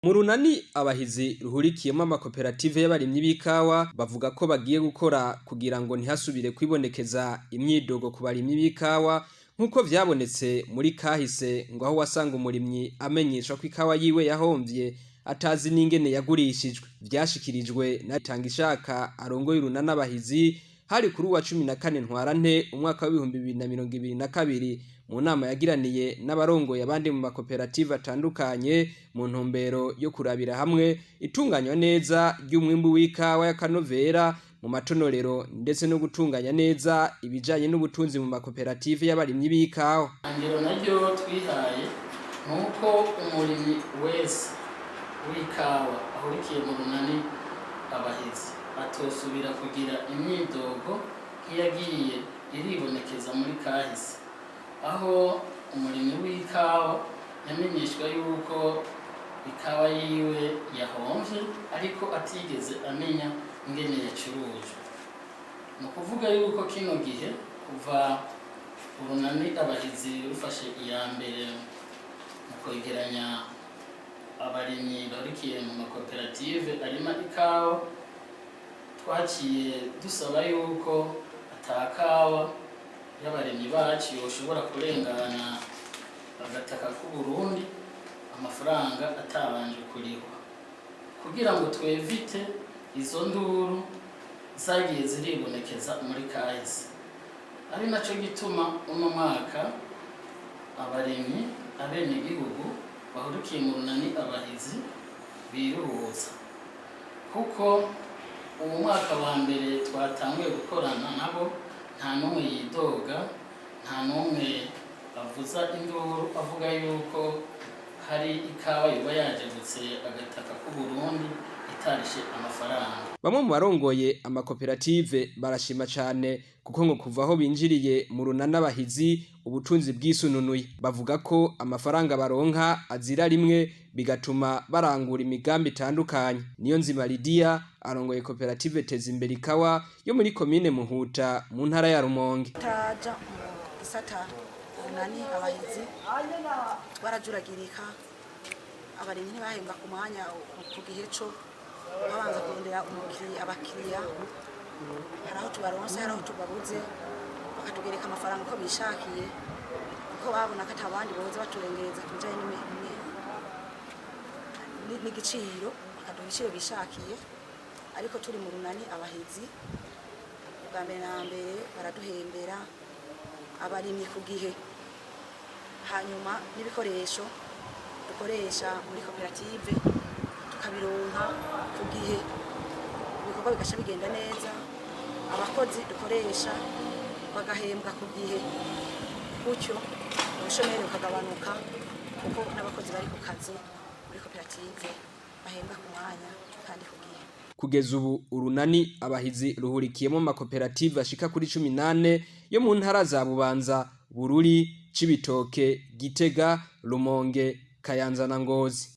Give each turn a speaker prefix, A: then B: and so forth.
A: Mu runani Abahizi ruhurikiyemo amakoperative y'abarimyi b'ikawa, bavuga ko bagiye gukora kugira ngo ntihasubire kwibonekeza imyidogo ku barimyi b'ikawa nk'uko vyabonetse muri kahise, ngo aho wasanga umurimyi amenyeshwa ko ikawa yiwe yahomvye atazi n'ingene yagurishijwe. Vyashikirijwe na Itangishaka arongoye urunani Abahizi, hari kuri uwa 14 Ntwarante umwaka wa 2022, mu nama yagiraniye n'abarongoye abandi mu makoperative atandukanye, mu ntumbero yo kurabira hamwe itunganywa neza ry'umwimbu w'ikawa y'akanovera mu matonorero, ndetse no gutunganya neza ibijanye n'ubutunzi mu makoperative y'abarimyi b'ikawa.
B: Ihangiro naryo twihaye ni uko umurimyi wese w'ikawa ahurikiye mu runani Abahizi atosubira kugira imyidogo nk'iyagiye iribonekeza muri kahise, aho umurimyi w'ikawa yamenyeshwa yuko ikawa yiwe yahomvye ariko atigeze amenya ingene yacurujwe. Ni ukuvuga yuko kino gihe, kuva urunani Abahizi rufashe iya mbere mu kwegeranya abarimyi bahurikiye mu makoperative arima ikawa, twaciye dusaba yuko atakawa y'abarimyi bacu yoshobora kurengana agataka k'Uburundi amafaranga atabanje kurihwa, kugira ngo twevite izo nduru zagiye ziribonekeza muri kahise. Ari naco gituma uno mwaka abarimyi, abenegihugu bahurikiye mu runani Abahizi biruhutsa, kuko uwo mwaka wa mbere twatanguye gukorana nabo nta n'umwe yidoga, nta n'umwe avuza induru avuga yuko hari ikawa yoba yajabutse agataka k'Uburundi itarishe amafaranga.
A: Bamwe mu barongoye amakoperative barashima cane, kuko ngo kuva aho binjiriye mu runani Abahizi ubutunzi bwisununuye. Bavuga ko amafaranga baronka azira rimwe, bigatuma barangura imigambi itandukanye. Niyonzima Lydia arongoye koperative Teza Imbere Ikawa yo muri komine Muhuta mu ntara ya Rumonge.
C: Taraja mu gisata urunani Abahizi twarajuragirika, abarimyi ntibahembwa ku mwanya, ku gihe co babanza kurondera umukiriya, abakiriya. Hari aho tubaronse, hari aho tubabuze, bakatugereka amafaranga uko bishakiye, kuko babona ko atabandi boza baturengereza ku bijanye n'igiciro, bakaduha igiciro bishakiye. Ariko turi mu runani Abahizi, bwa mbere na mbere baraduhembera abarimyi ku gihe, hanyuma n'ibikoresho dukoresha muri koperative tukabironka ku gihe, ibikorwa bigaca bigenda neza, abakozi dukoresha bagahembwa ku gihe, gutyo ubushomeri bukagabanuka, kuko n'abakozi bari ku kazi muri koperative bahembwa ku mwanya kandi ku gihe.
A: Kugeza ubu urunani Abahizi ruhurikiyemo amakoperative ashika kuri 18 yo mu ntara za Bubanza, Bururi, Cibitoke, Gitega, Rumonge, Kayanza na Ngozi.